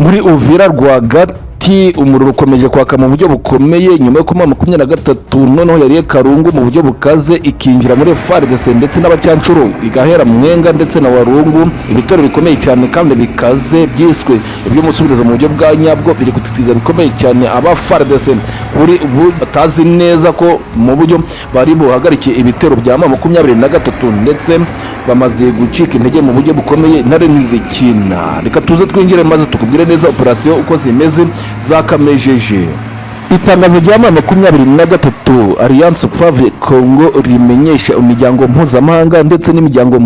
Muri Uvira rwagati, umuriro ukomeje kwaka mu buryo bukomeye nyuma yo kuma 23 noneho yariye karungu mu buryo bukaze, ikinjira muri FARDC ndetse n'abacancuro, igahera Mwenga ndetse na Warungu. Ibitero bikomeye cyane kandi bikaze byiswe iby'umusubirizo mu buryo bwa nyabwo biri gutitiza bikomeye cyane aba FARDC. Kuri ubu batazi neza ko mu buryo bari buhagarike ibitero bya 23, ndetse bamaze gucika intege mu buryo bukomeye, intare ntizikina. Reka tuze twinjire maze tukubwire neza operasiyo uko zimeze zakamejeje. Itangazo rya 23, Alliance Fleuve Congo, rimenyesha imiryango mpuzamahanga ndetse n'imiryango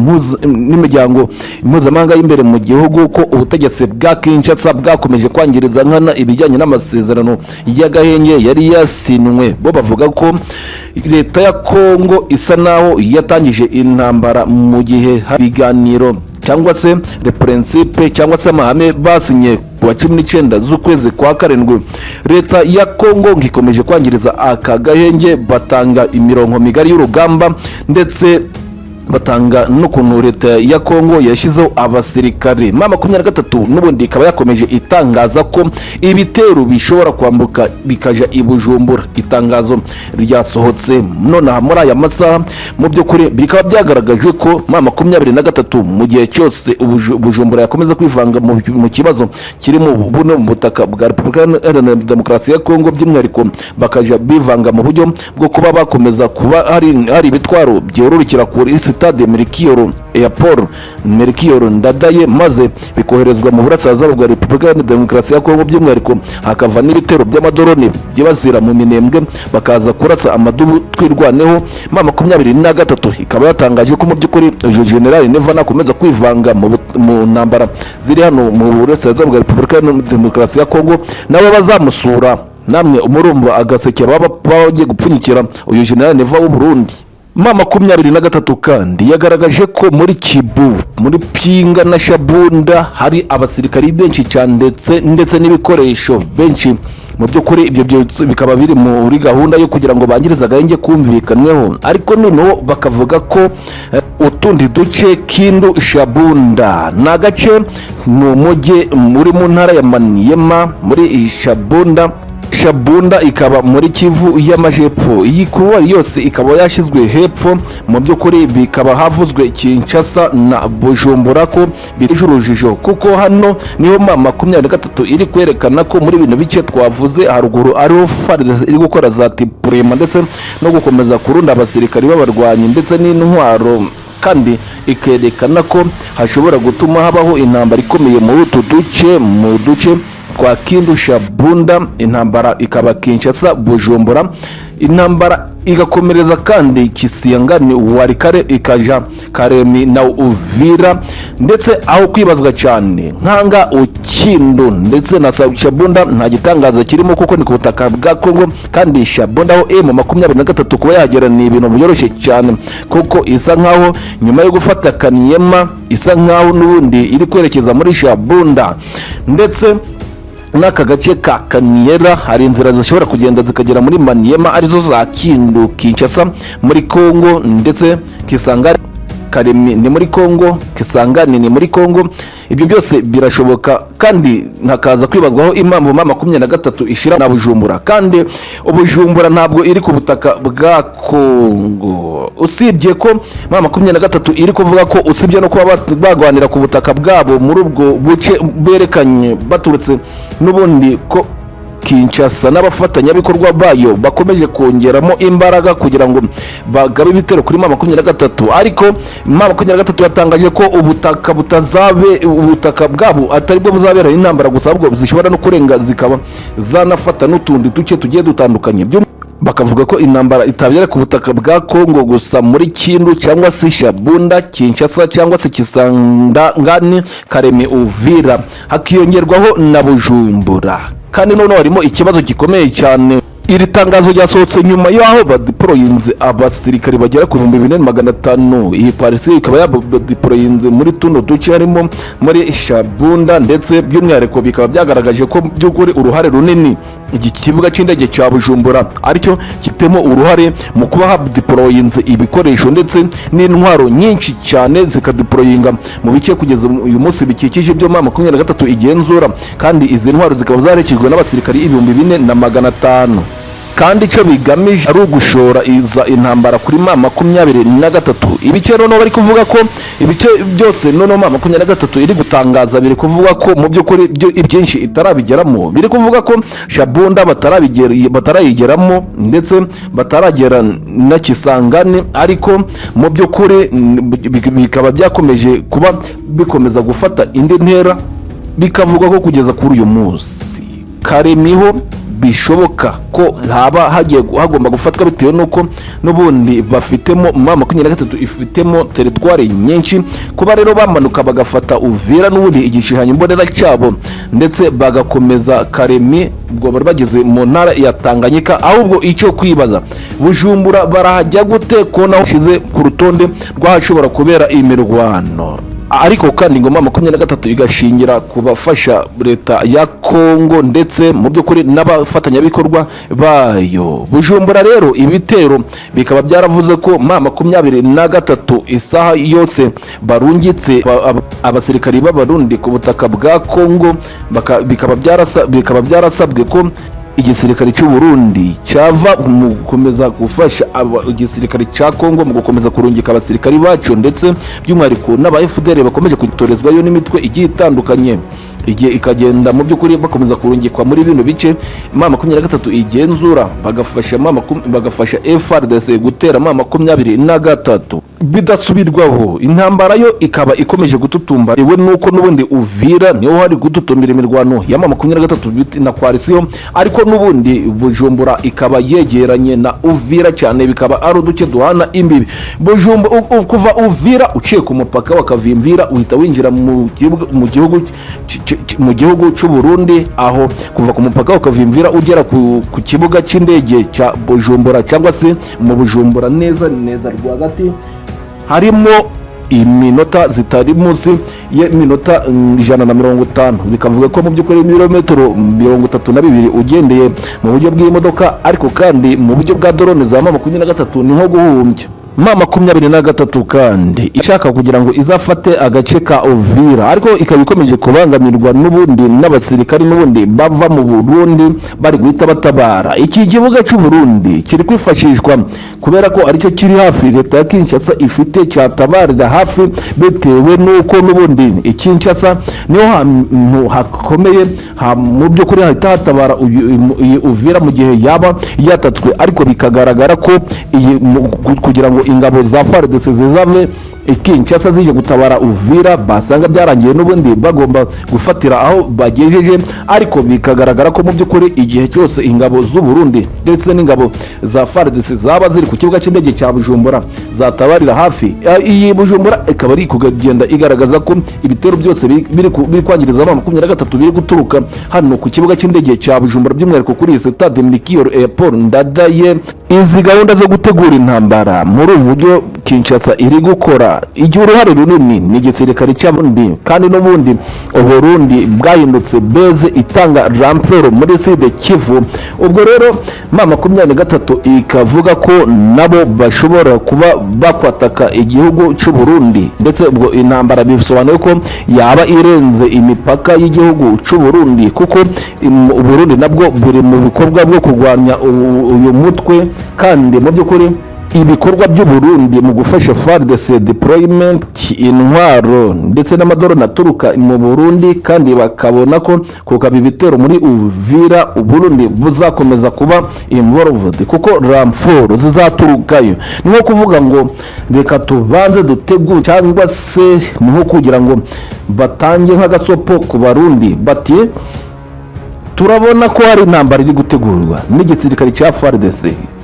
mpuzamahanga y'imbere mu gihugu ko ubutegetsi bwa Kinshasa bwakomeje kwangiriza nkana ibijyanye n'amasezerano y'agahenge yari yasinwe. Bo bavuga ko leta ya Congo isa naho yatangije intambara mu gihe hari ibiganiro cyangwa se le principe cyangwa se amahame basinye ku wa 19 z'ukwezi kwa karindwi. Leta ya Kongo ngo ikomeje kwangiriza aka gahenge. Batanga imirongo migari y'urugamba, ndetse batanga n'ukuntu leta ya Kongo yashyizeho abasirikare. 23 n'ubundi ikaba yakomeje itangaza ko ibitero bishobora kwambuka bikaja i Bujumbura. Itangazo ryasohotse nonaha muri aya masaha, mu by'ukuri bikaba byagaragaje ko 23 mu gihe cyose Bujumbura yakomeza kwivanga mu kibazo kiri mu buno butaka bwa Repubulika Iharanira Demokarasi ya Kongo, by'umwihariko bakaja bivanga mu buryo bwo kuba bakomeza kuba hari ibitwaro byororokera kuri Stade Melchior, Airport Melchior Ndadaye, maze bikoherezwa mu burasirazuba bwa Repubulika Iharanira Demokarasi ya Kongo, by'umwihariko hakava n'ibitero by'amadorone byibasira mu Minembwe, bakaza kurasa amadubu Twirwaneho. 23 ikaba yatangaje ko mu by'ukuri uyu General Neva nakomeza kwivanga mu ntambara ziri hano mu burasirazuba bwa Repubulika Iharanira Demokarasi ya Kongo, nabo bazamusura. Namwe murumva agaseke baba bagiye gupfunyikira uyu General Neva w'u Burundi. 23 kandi yagaragaje ko muri Kibu, muri Pinga na Shabunda hari abasirikari benshi cyane ndetse n'ibikoresho benshi. Mu by'ukuri ibyo byose bikaba biri muri gahunda yo kugira ngo bangirize agahenge kumvikanweho. Ariko noneho bakavuga ko utundi duce, Kindu, Shabunda, ni agace, ni umujyi uri mu ntara ya Maniyema muri Shabunda. Shabunda ikaba muri Kivu y'Amajepfo. Iyi couloir yose ikaba yashyizwe hepfo. Mu by'ukuri bikaba havuzwe Kinshasa na Bujumbura ko biteje urujijo, kuko hano niho 23 iri kwerekana ko muri bino bice twavuze haruguru ariho FARDC iri gukora za déploiement ndetse no gukomeza kurunda abasirikari b'abarwanyi ndetse n'intwaro, kandi ikerekana ko hashobora gutuma habaho intambara ikomeye muri utu duce, mu duce twa Kindu, Shabunda, intambara ikaba Kinshasa, Bujumbura, intambara igakomereza kandi Kisangani, Walikale, ikaja Karemi na Uvira. Ndetse aho kwibazwa cyane nkanga Ukindu ndetse na Shabunda, nta gitangaza kirimo kuko ni ku butaka bwa Kongo. Kandi Shabunda aho M23 kuba yagera ni ibintu byoroshye cyane, kuko isa nkaho nyuma yo gufata Kaniyema isa nkaho n'ubundi iri kwerekeza muri Shabunda. Ndetse n'aka gace ka Kaniyera hari inzira zishobora kugenda zikagera muri Maniyema, arizo za Kindu, Kinshasa muri Kongo, ndetse Kisangani, Karemi ni muri Kongo, Kisangani ni muri Kongo. Ibyo byose birashoboka. Kandi hakaza kwibazwaho impamvu 23 ishira na Bujumbura, kandi Ubujumbura ntabwo iri ku butaka bwa Kongo. Usibye ko 23 iri kuvuga ko usibye no kuba bagwanira ku butaka bwabo muri ubwo buce berekanye baturutse n'ubundi ko Kinshasa n'abafatanyabikorwa bayo bakomeje kongeramo imbaraga kugira ngo bagabe ibitero kuri 23. Ariko 23 yatangaje ko ubutaka butazabe, ubutaka bwabo atari bwo buzabera intambara gusa, ahubwo zishobora no kurenga zikaba zanafata n'utundi duce tugiye dutandukanye. Bakavuga ko intambara itabera ku butaka bwa Kongo gusa muri Kindu cyangwa se Shabunda, Kinshasa cyangwa se Kisangani, Karemi, Uvira, hakiyongerwaho na Bujumbura. Kandi noneho harimo ikibazo gikomeye cyane. Iri tangazo ryasohotse nyuma y'aho badeployinze abasirikari bagera ku 4500. Iyi parisi ikaba yabadeployinze muri tuno duce, harimo muri Shabunda, ndetse by'umwihariko bikaba byagaragaje ko by'ukuri uruhare runini Iki kibuga cy'indege cya Bujumbura aricyo gifitemo uruhare mu kuba hadeployinze ibikoresho ndetse n'intwaro nyinshi cyane, zikadeployinga mu bice kugeza uyu munsi bikikije ibyo M23 igenzura, kandi izi ntwaro zikaba zarekejwe n'abasirikari 4500, kandi icyo bigamije ari ugushora iza intambara kuri M23. Ibice noneho bari kuvuga ko ibice byose noneho M23 iri gutangaza, biri kuvuga ko mu by'ukuri byo ibyinshi itarabigeramo. Biri kuvuga ko Shabunda batarayigeramo, ndetse bataragera na Kisangani, ariko mu by'ukuri bikaba byakomeje kuba bikomeza gufata indi ntera. Bikavuga ko kugeza kuri uyu munsi Kalemi ho bishoboka ko haba hagiye hagomba gufatwa, bitewe n'uko n'ubundi bafitemo, M23 ifitemo teritwari nyinshi. Kuba rero bamanuka bagafata Uvira, n'ubundi igishushanyo mbonera cyabo, ndetse bagakomeza Kalemi, ubwo bari bageze mu ntara ya Tanganyika. Ahubwo icyo kwibaza, Bujumbura barahajya gute, ko naho ushize ku rutonde rw'ahashobora kubera imirwano? Ariko kandi ngo M23 igashingira ku bafasha leta ya Kongo ndetse mu by'ukuri n'abafatanyabikorwa bayo. Bujumbura rero ibitero bikaba byaravuze ko M23 isaha yose barungitse abasirikari b'Abarundi ku butaka bwa Kongo, bikaba byarasabwe ko igisirikare cy'u Burundi cyava mu gukomeza gufasha igisirikare cya Kongo mu gukomeza kurungika abasirikari bacu, ndetse by'umwihariko n'aba FDLR bakomeje kugitorezwayo n'imitwe igiye itandukanye, igihe ikagenda mu by'ukuri bakomeza kurungikwa muri bino bice M23 igenzura, bagafasha FARDC gutera M23. Bidasubirwaho, intambara yo ikaba ikomeje gututumba, yewe nuko n'ubundi Uvira niho hari gututumbira imirwano ya M23 na coalition, ariko n'ubundi Bujumbura ikaba yegeranye na Uvira cyane, bikaba ari uduce duhana imbibi. Bujumbura, kuva Uvira uciye ku mupaka wa Kavimvira, uhita winjira mu gihugu cy'u Burundi, aho kuva ku mupaka wa Kavimvira ugera ku kibuga cy'indege cya Bujumbura, cyangwa se mu Bujumbura neza neza rwagati, harimo iminota zitari munsi y'iminota 150. Bikavuga ko mu by'ukuri ibirometero 32 ugendeye mu buryo bw'imodoka, ariko kandi mu buryo bwa drone za M23 ni nko guhumbya. M23 kandi ishaka kugira ngo izafate agace ka Uvira, ariko ikaba ikomeje kubangamirwa n'ubundi n'abasirikari n'ubundi bava mu Burundi bari guhita batabara. Iki kibuga cy'u Burundi kiri kwifashishwa kubera ko aricyo kiri hafi leta ya Kinshasa ifite cyatabarira hafi, bitewe n'uko n'ubundi i Kinshasa niho hantu hakomeye mu by'ukuri hahita hatabara iyi Uvira mu gihe yaba yatatswe. Ariko bikagaragara ko iyi kugira ngo ingabo za FARDC zizave i Kinshasa zije gutabara Uvira, basanga byarangiye n'ubundi bagomba gufatira aho bagejeje. Ariko bikagaragara ko mu by'ukuri igihe cyose ingabo z'u Burundi ndetse n'ingabo za FARDC zaba ziri ku kibuga cy'indege cya Bujumbura zatabarira hafi. Iyi Bujumbura ikaba ari kugenda igaragaza ko ibitero byose biri kwangiriza M23 biri guturuka hano ku kibuga cy'indege cya Bujumbura, by'umwihariko kuri iyi Stade Melchior Airport Ndadaye. Izi gahunda zo gutegura intambara muri ubu buryo Kinshasa iri gukora, igihe uruhare runini ni igisirikare cy'Abarundi, kandi n'ubundi Uburundi bwahindutse base itanga renfort muri Sud Kivu. Ubwo rero M23 ikavuga ko nabo bashobora kuba bakwataka igihugu cy'u Burundi, ndetse ubwo intambara bisobanuye ko yaba irenze imipaka y'igihugu cy'u Burundi, kuko Uburundi nabwo buri mu bikorwa byo kurwanya uyu mutwe. Kandi mu by'ukuri ibikorwa by'u Burundi mu gufasha FARDC deployment, intwaro ndetse n'amadoroni aturuka mu Burundi, kandi bakabona ko kugaba ibitero muri Uvira Uburundi buzakomeza kuba involved, kuko renfort zizaturukayo. Ni nko kuvuga ngo reka tubanze dutegure, cyangwa se ni nko kugira ngo batange nk'agasopo ku Barundi bati: "Turabona ko hari intambara iri gutegurwa n'igisirikare cya FARDC,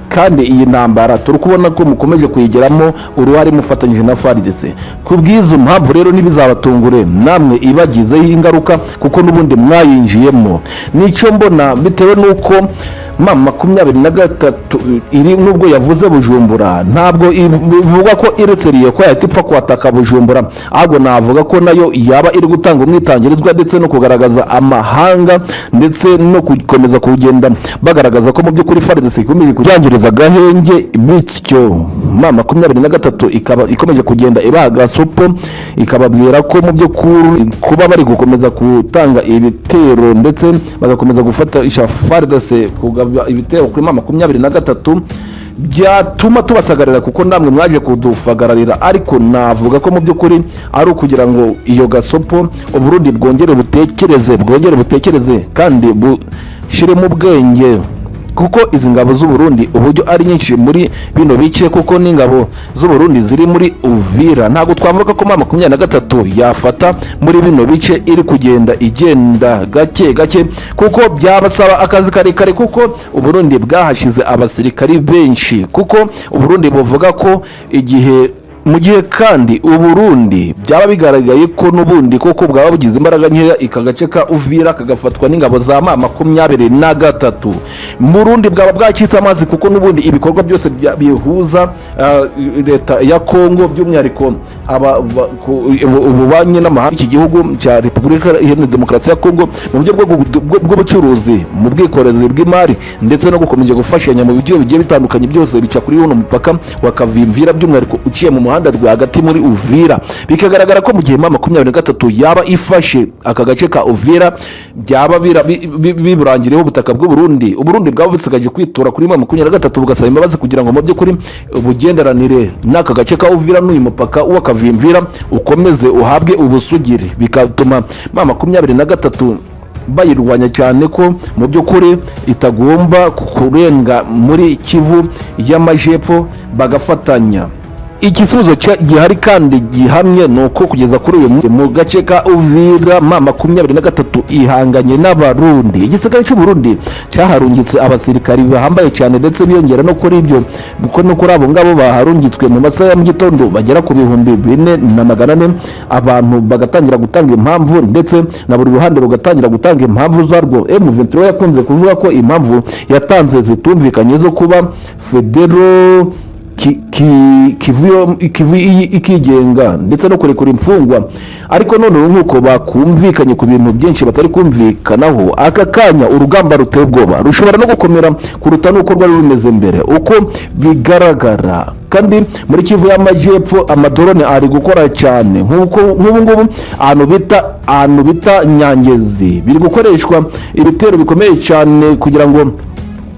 kandi iyi ntambara turi kubona ko mukomeje kuyigeramo uruhare mufatanyije na FARDC. Ku bw'izo mpamvu rero ntibizabatungure namwe ibagizeho ingaruka, kuko n'ubundi mwayinjiyemo." Nicyo mbona, bitewe n'uko M23 iri, nubwo yavuze Bujumbura, ntabwo bivugwa ko iretse ko yahita ipfa kwataka Bujumbura, ahubwo navuga ko nayo yaba iri gutanga umwitangirizwa ndetse no kugaragaza amahanga, ndetse no gukomeza kugenda bagaragaza ko mu by'ukuri FARDC ikomeje kubyangiriza agahenge. Bityo M23 ikaba ikomeje kugenda ibaha gasopo, ikababwira ko mu by'ukuri kuba bari gukomeza gutanga ibitero ndetse bagakomeza gufatisha FARDC kugaba ibitero kuri M23 byatuma tubasagarira, kuko namwe mwaje kudufagararira. Ariko navuga ko mu by'ukuri ari ukugira ngo iyo gasopo Uburundi bwongere butekereze, bwongere butekereze kandi bushyiremo ubwenge, kuko izi ngabo z'Uburundi uburyo ari nyinshi muri bino bice, kuko n'ingabo z'Uburundi ziri muri Uvira, ntabwo twavuga ko M23 yafata muri bino bice iri kugenda igenda gake gake, kuko byabasaba akazi karekare, kuko Uburundi bwahashize abasirikari benshi, kuko Uburundi buvuga ko igihe mu gihe kandi Uburundi byaba bigaragaye ko n'ubundi koko bwaba bugize imbaraga nkeya, aka gace ka Uvira kagafatwa n'ingabo za M23, Burundi bwaba bwacitse amazi, kuko n'ubundi ibikorwa byose bihuza leta ya Kongo, by'umwihariko ububanyi n'amahanga, iki gihugu cya Repubulika Iharanira Demokarasi ya Kongo, mu buryo bw'ubucuruzi, mu bwikorezi bw'imari, ndetse no gukomeza gufashanya mu bice bigiye bitandukanye, byose bica kuri uno mupaka wa Kavimvira, by'umwihariko uciye mu muhanda rwagati muri Uvira. Bikagaragara ko mu gihe M23 yaba ifashe aka gace ka Uvira, byaba biburangiriyeho ubutaka bw'Uburundi. Uburundi bwaba busigaje kwitura kuri M23, bugasaba imbabazi kugira ngo mu by'ukuri ubugenderanire n'aka gace ka Uvira n'uyu mupaka wa Kavimvira ukomeze uhabwe ubusugire, bigatuma M23 bayirwanya cyane ko mu by'ukuri itagomba kurenga muri Kivu y'Amajepfo, bagafatanya. Igisubizo gihari kandi gihamye ni uko kugeza kuri uyu munsi mu gace ka Uvira M23 ihanganye n'Abarundi. Igisirikare cy'Uburundi cyaharungitse abasirikari bahambaye cyane, ndetse biyongera no kuri ibyo, kuko no kuri abo ngabo baharungitswe mu masaha ya mu gitondo bagera ku 4400. Abantu bagatangira gutanga impamvu, ndetse na buri ruhande rugatangira gutanga impamvu zarwo. M23 yakunze kuvuga ko impamvu yatanze zitumvikanye zo kuba federo Kivu ikigenga ndetse no kurekura imfungwa. Ariko noneho nk'uko bakumvikanye ku bintu byinshi batari kumvikanaho, aka kanya urugamba ruteye ubwoba, rushobora no gukomera kuruta n'uko rwari rumeze mbere uko bigaragara. Kandi muri Kivu y'Amajyepfo amadorone ari gukora cyane, nk'uko nk'ubu ngubu ahantu bita Nyangezi biri gukoreshwa ibitero bikomeye cyane kugira ngo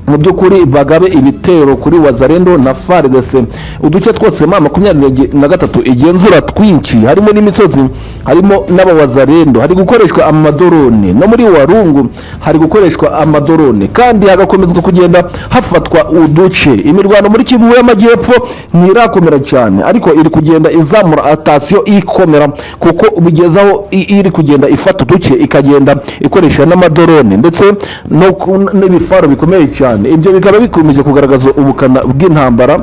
mu by'ukuri bagabe ibitero kuri Wazalendo na FARDC. Uduce twose M23 igenzura twinshi, harimo n'imisozi, harimo n'abawazalendo, hari gukoreshwa amadorone. No muri Warungu hari gukoreshwa amadorone, kandi hagakomezwa kugenda hafatwa uduce. Imirwano muri Kivu y'Amajyepfo ntirakomera cyane, ariko iri kugenda izamura attention, ikomera, kuko bigezaho iri kugenda ifata uduce, ikagenda ikoresha n'amadorone ndetse no n'ibifaro bikomeye cyane. Ibyo bikaba bikomeje kugaragaza ubukana bw'intambara.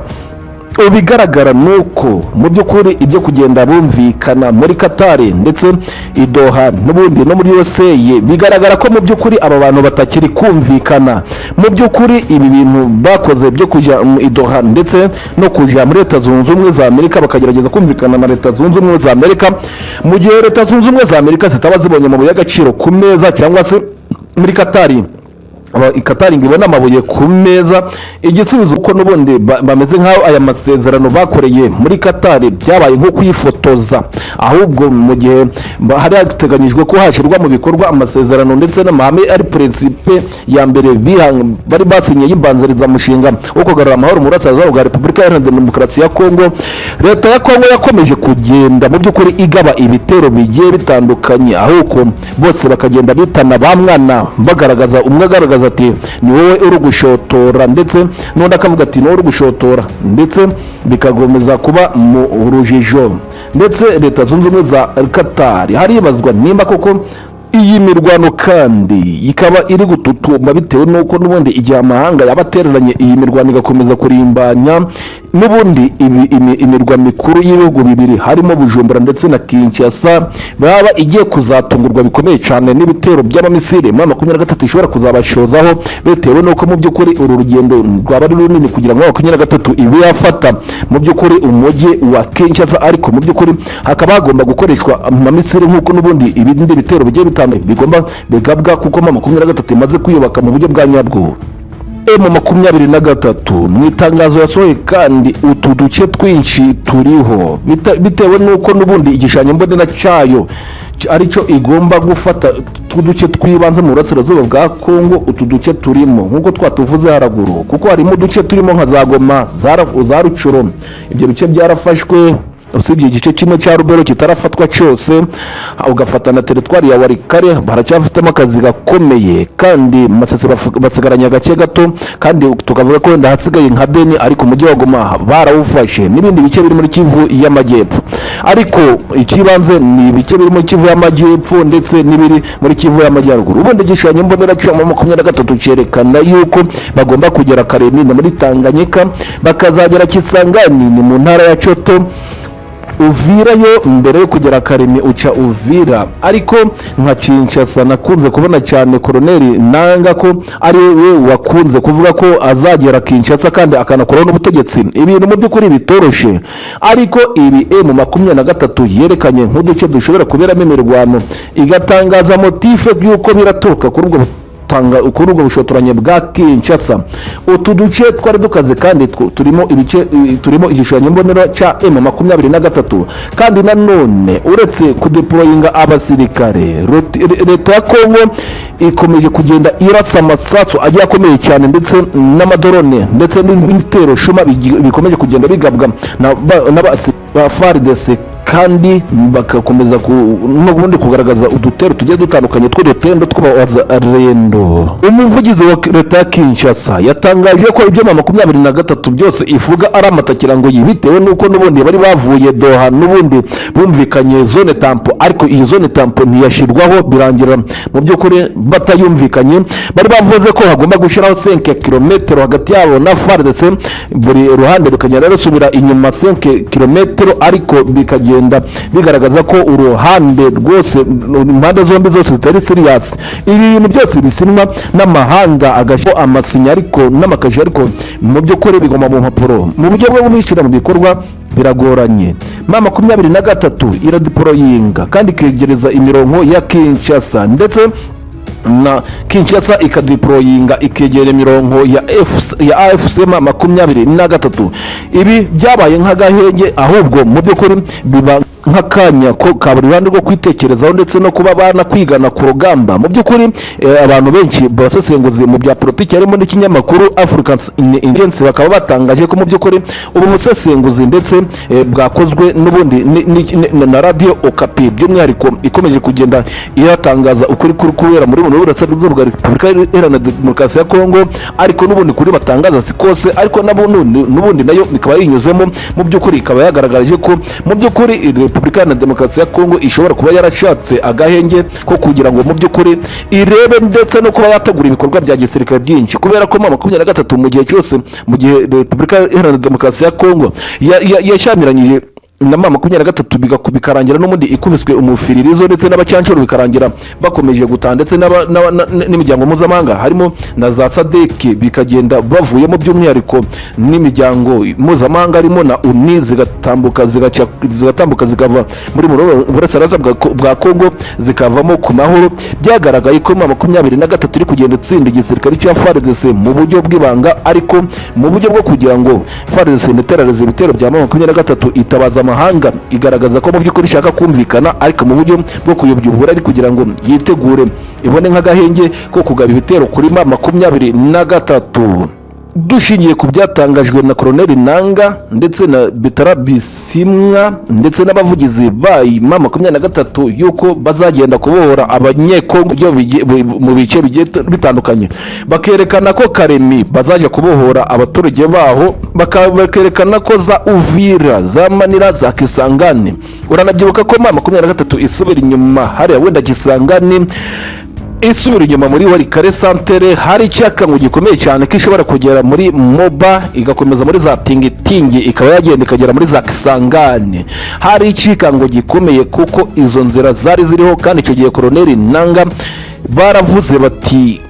Ibigaragara ni uko mu by'ukuri ibyo kugenda bumvikana muri Katari ndetse i Doha n'ubundi no muri USA, bigaragara ko mu by'ukuri aba bantu batakiri kumvikana. Mu by'ukuri ibi bintu bakoze byo kujya mu i Doha ndetse no kujya muri Leta Zunze Ubumwe za Amerika, bakagerageza kumvikana na Leta Zunze Ubumwe za Amerika, mu gihe Leta Zunze Ubumwe za Amerika zitaba zibonye amabuye y'agaciro ku meza, cyangwa se muri Katari Katari ngo ibone amabuye ku meza, igisubizo uko n'ubundi bameze nk'aho aya masezerano bakoreye muri Katari byabaye nko kwifotoza. Ahubwo mu gihe hari hateganyijwe ko hashyirwa mu bikorwa amasezerano ndetse n'amahame ari principe ya mbere bari basinye y'imbanzirizamushinga wo kugarura amahoro mu burasirazuba bwa Repubulika Iharanira Demokarasi ya Kongo, leta ya Kongo yakomeje kugenda mu by'ukuri igaba ibitero bigiye bitandukanye, ahubwo bose bakagenda bitana ba mwana, bagaragaza, umwe agaragaza ati "Ni wowe uri gushotora", ndetse n'undi akavuga ati "Ni wowe uri gushotora", ndetse bikakomeza kuba mu rujijo. Ndetse Leta Zunze Ubumwe za Katari, haribazwa nimba koko iyi mirwano kandi ikaba iri gututumba, bitewe n'uko n'ubundi igihe amahanga yaba atereranye iyi mirwano igakomeza kurimbanya. N'ubundi imirwa mikuru y'ibihugu bibiri, harimo Bujumbura ndetse na Kinshasa, baba igiye kuzatungurwa bikomeye cyane n'ibitero by'amamisire muri 23 ishobora kuzabashozaho, bitewe n'uko mu by'ukuri uru rugendo rwaba ari runini kugira ngo 23 ibe yafata mu by'ukuri umujyi wa Kinshasa. Ariko mu by'ukuri hakaba hagomba gukoreshwa amamisire, nk'uko n'ubundi ibindi bitero bigiye bitandukanye bigomba bigabwa, kuko 23 imaze kwiyubaka mu buryo bwa nyabwo. M23 mu itangazo yasohoye, kandi utu duce twinshi turiho bitewe n'uko n'ubundi igishushanyo mbonera cyayo aricyo igomba gufata tw'uduce tw'ibanze mu burasirazuba bwa Kongo. Utu duce turimo nk'uko twatuvuze haraguru, kuko harimo uduce turimo nka za Goma, za Rutshuru. Ibyo bice byarafashwe, usibye igice kimwe cya Rubero kitarafatwa cyose, ugafata na teritwari ya Walikale, baracyafitemo akazi gakomeye. Kandi Masisi basigaranye agace gato, kandi tukavuga ko wenda hasigaye nka Beni, ariko umujyi wa Goma barawufashe n'ibindi bice biri muri Kivu y'Amajyepfo. Ariko ikibanze ni ibice biri muri Kivu y'Amajyepfo ndetse n'ibiri muri Kivu y'Amajyaruguru. Ubundi igishushanyo mbonera cya 23 cyerekana yuko bagomba kugera Kalemie muri Tanganyika, bakazagera Kisangani ni mu ntara ya Coto. Uvira yo, mbere yo kugera Kalemie uca Uvira. Ariko nka Kinshasa, nakunze kubona cyane Koroneri Nanga ko ari we wakunze kuvuga ko azagera Kinshasa kandi akanakuraho n'ubutegetsi, ibintu mu by'ukuri bitoroshe. Ariko ibi M23 yerekanye nk'uduce dushobora kuberamo imirwano, igatangaza motif y'uko biraturuka kuri ubwo bushotoranyi bwa Kinshasa. Utu duce twari dukaze kandi turimo ibice turimo igishushanyo mbonera cya M23. Kandi nanone uretse kudeployinga abasirikare, leta ya Kongo ikomeje kugenda irasa amasasu agiye akomeye cyane, ndetse n'amadrone, ndetse n'ibitero shuma bikomeje kugenda bigabwa n'abasi ba FARDC, kandi bagakomeza n'ubundi kugaragaza udutero tugiye dutandukanye tw'udutendo tw'abazarendo. Umuvugizi wa leta ya Kinshasa yatangaje ko ibyo 23 byose ivuga ari amatakirangoyi, bitewe n'uko n'ubundi bari bavuye Doha, n'ubundi bumvikanye zone tampon, ariko iyi zone tampon ntiyashyirwaho, birangira mu by'ukuri batayumvikanye. Bari bavuze ko hagomba gushyiraho 5 kilometero hagati yabo na FARDC, buri ruhande rukagenda rusubira inyuma 5 kilometero, ariko bikagenda bigaragaza ko uruhande rwose, impande zombi zose zitari serious. Ibi bintu byose bisinywa n'amahanga agashyiraho amasinya ariko n'amakashi, ariko mu by'ukuri biguma mu mpapuro, mu buryo bwo kubishyira mu bikorwa biragoranye. M23 iradeployinga kandi ikegereza imirongo ya Kinshasa, ndetse na Kinshasa ikadeployinga ikegera imirongo ya AFC 23. Ibi byabaye nk'agahenge, ahubwo mu by'ukuri biba nk'akanya ko ka buri ruhande rwo kwitekerezaho ndetse no kuba banakwigana ku rugamba. Mu by'ukuri abantu benshi basesenguzi mu bya politiki, harimo n'ikinyamakuru African Intelligence, bakaba batangaje ko mu by'ukuri ubu busesenguzi ndetse bwakozwe n'ubundi na Radio Okapi, by'umwihariko ikomeje kugenda iratangaza ukuri kuri kubera muri buno burasirazuba bwa Repubulika Iharanira Demokarasi ya Kongo. Ariko n'ubundi kuri batangaza si kose, ariko n'ubundi nayo ikaba yinyuzemo. Mu by'ukuri ikaba yagaragaje ko mu by'ukuri Repubulika Iharanira Demokarasi ya Kongo ishobora kuba yarashatse agahenge ko kugira ngo mu by'ukuri irebe ndetse no kuba yategura ibikorwa bya gisirikare byinshi, kubera ko 23 mu gihe cyose, mu gihe Repubulika Iharanira Demokarasi ya Kongo yashyamiranyije na 23, bikarangira n'ubundi ikubiswe umufiririzo, ndetse n'abacancuro bikarangira bakomeje gutaha, ndetse n'imiryango mpuzamahanga harimo na za SADC bikagenda bavuyemo, by'umwihariko n'imiryango mpuzamahanga harimo na ONU zigatambuka, zigatambuka zikava muri burasirazuba bwa Kongo, zikavamo ku mahoro. Byagaragaye ko 23 iri kugenda itsinda igisirikare cya FARDC mu buryo bw'ibanga, ariko mu buryo bwo kugira ngo FARDC iterereze ibitero bya 23, itabaza amahanga, igaragaza ko mu by'ukuri ishaka kumvikana, ariko mu buryo bwo kuyobya uburari kugira ngo yitegure ibone nk'agahenge ko kugaba ibitero kuri 23. Dushingiye ku byatangajwe na Koroneli Nanga ndetse na Betara Bisimwa ndetse n'abavugizi bayi 23, yuko bazagenda kubohora Abanyekongo mu bice bigiye bitandukanye, bakerekana ko Kalemie bazajya kubohora abaturage baho, bakerekana ko za Uvira, za Manira, za Kisangani. Uranabyibuka ko 23 isubira inyuma hariya wenda Kisangani. Isubira inyuma muri Walikale santere, hari icyakangu gikomeye cyane ko ishobora kugera muri Moba, igakomeza muri za Tingitingi, ikaba yagenda ikagera muri za Kisangani. Hari icikango gikomeye kuko izo nzira zari ziriho. Kandi icyo gihe Koroneri Nanga baravuze bati: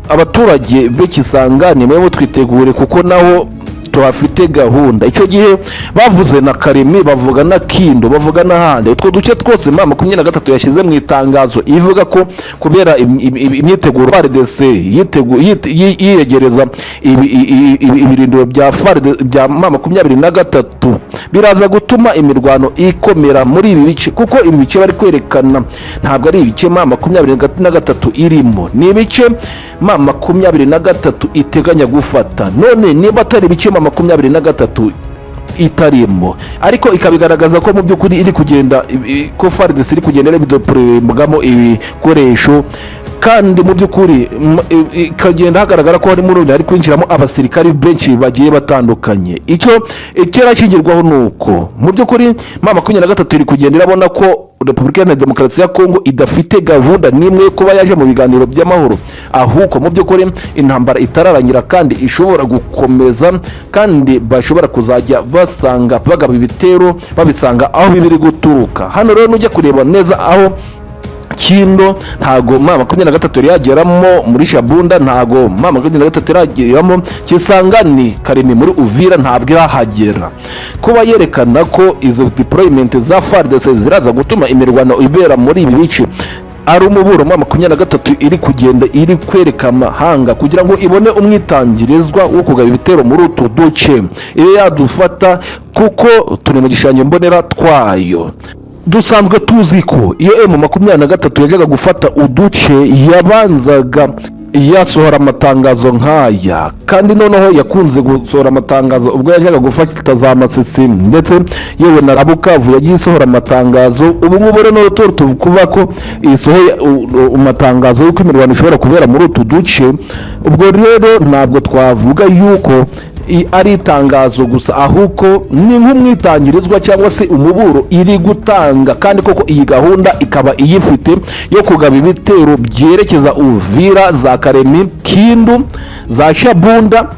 "Abaturage b'Ikisangani, mwe twitegure kuko naho tuhafite gahunda." Icyo gihe bavuze na Karemi, bavuga na Kindo, bavuga n'ahandi. Utwo duce twose M23 yashyize mu itangazo ivuga ko kubera imyiteguro FARDC yiyegereza ibirindiro bya FARDC bya M23, biraza gutuma imirwano ikomera muri ibi bice, kuko ibi bice bari kwerekana ntabwo ari ibice M23 irimo, ni ibice M23 iteganya gufata. None niba atari ibice M23 itarimo, ariko ikabigaragaza ko mu by'ukuri iri kugenda, ko FARDC iri kugenda ibideployingamo ibikoresho, kandi mu by'ukuri ikagenda hagaragara ko harimo urundi, hari kwinjiramo abasirikari benshi bagiye batandukanye. Icyo ikirashingirwaho ni uko mu by'ukuri M23 iri kugenda irabona ko Repubulika Iharanira Demokarasi ya Kongo idafite gahunda n'imwe yo kuba yaje mu biganiro by'amahoro, ahubwo mu by'ukuri intambara itararangira kandi ishobora gukomeza, kandi bashobora kuzajya basanga bagaba ibitero babisanga aho biri guturuka. Hano rero nujya kureba neza aho Kindo, ntago M23 yari yageramo. Muri Shabunda ntago M23 yarageramo. Kisangani, Karemi, muri Uvira ntabwo irahagera. Kuba yerekana ko izo deployment za FARDC ziraza gutuma imirwano ibera muri ibi bice, ari umuburo M23 iri kugenda iri kwereka amahanga kugira ngo ibone umwitangirizwa wo kugaba ibitero muri utu duce, iyo yadufata, kuko turi mu gishushanyo mbonera twayo. Dusanzwe tuzi ko iyo M23 yajyaga gufata uduce yabanzaga yasohora amatangazo nk'aya, kandi noneho yakunze gusohora amatangazo ubwo yajyaga gufata za Masisi, ndetse yewe na Bukavu yagiye isohora amatangazo. Ubu ngubu rero turi kuvuga ko isohoye amatangazo y'uko imirwano ishobora kubera muri utu duce. Ubwo rero ntabwo twavuga yuko ari itangazo gusa, ahubwo ni nk'umwitangirizwa cyangwa se umuburo iri gutanga. Kandi koko iyi gahunda ikaba iyifite yo kugaba ibitero byerekeza Uvira, za Karemi, Kindu, za Shabunda,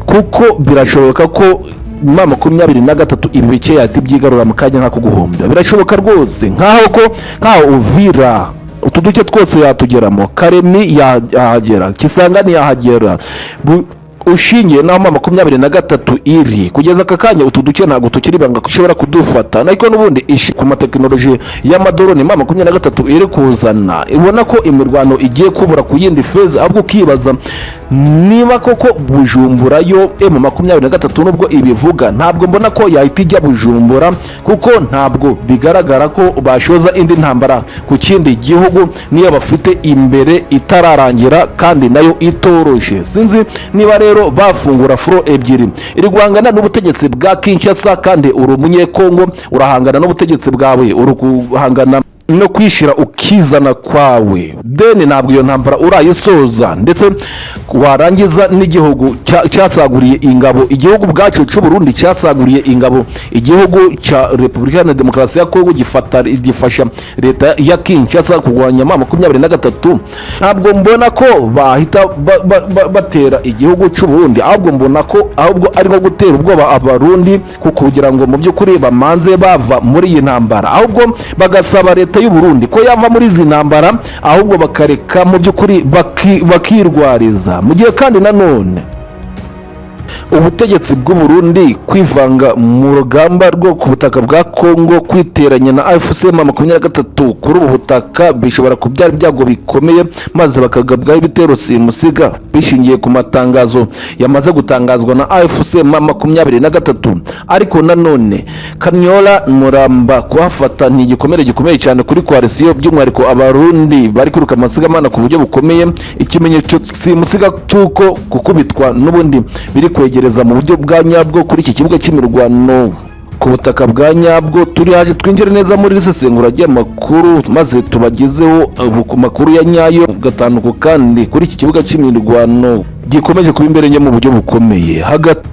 kuko birashoboka ko M23 ibi bice yahita ibyigarura mu kanya nk'ako guhumbya. Birashoboka rwose, nk'aho ko nk'aho Uvira, utu duce twose yatugeramo, Karemi yahagera, Kisangani yahagera. Ushingiye n'aho M23 iri kugeza aka kanya, utu duce ntabwo tukiri ibanga ko ishobora kudufata. Ariko n'ubundi ku matekinoloji y'amadoroni M23 iri kuzana, ibona ko imirwano igiye kubura ku yindi phase. Ahubwo ukibaza niba koko Bujumbura yo M23 nubwo ibivuga, ntabwo mbona ko yahita ijya Bujumbura, kuko ntabwo bigaragara ko bashoza indi ntambara ku kindi gihugu niyo bafite imbere itararangira kandi nayo itoroshe. Sinzi niba rero bafungura front ebyiri iri guhangana n'ubutegetsi bwa Kinshasa, kandi uri Umunyekongo, urahangana n'ubutegetsi bwawe, uri guhangana no kwishyira ukizana kwawe, deni ntabwo iyo ntambara urayisoza. Ndetse warangiza n'igihugu cyasaguriye ingabo igihugu ubwacu cy'u Burundi, cyasaguriye ingabo igihugu cya Repubulika Iharanira Demokarasi ya Kongo, gifata gifasha leta ya Kinshasa kurwanya M23. Ntabwo mbona ko bahita batera igihugu cy'u Burundi, ahubwo mbona ko ahubwo ari nko gutera ubwoba Abarundi kugira ngo mu by'ukuri bamanze bava muri iyi ntambara, ahubwo bagasaba leta y'u Burundi ko yava muri izi ntambara, ahubwo bakareka mu by'ukuri bakirwariza. Mu gihe kandi nanone ubutegetsi bw'u Burundi kwivanga mu rugamba rwo ku butaka bwa Kongo, kwiteranya na AFC M23 kuri ubu butaka, bishobora kubyara ibyago bikomeye, maze bakagabwaho ibitero simusiga bishingiye ku matangazo yamaze gutangazwa na AFC M23. Ariko nanone Kanyola, Muramba kuhafata ni igikomere gikomeye cyane kuri coalition, by'umwihariko Abarundi bari kwiruka amasigamana ku buryo bukomeye. Ikimenyetso simusiga cy'uko gukubitwa n'ubundi biri kwegereza mu buryo bwa nyabwo kuri iki kibuga cy'imirwano ku butaka bwa nyabwo. Turi haje twinjire neza muri iri sesengura ry'amakuru, maze tubagezeho ku makuru ya nyayo gatanu ku kandi kuri iki kibuga cy'imirwano gikomeje kuba imbere nke mu buryo bukomeye hagati.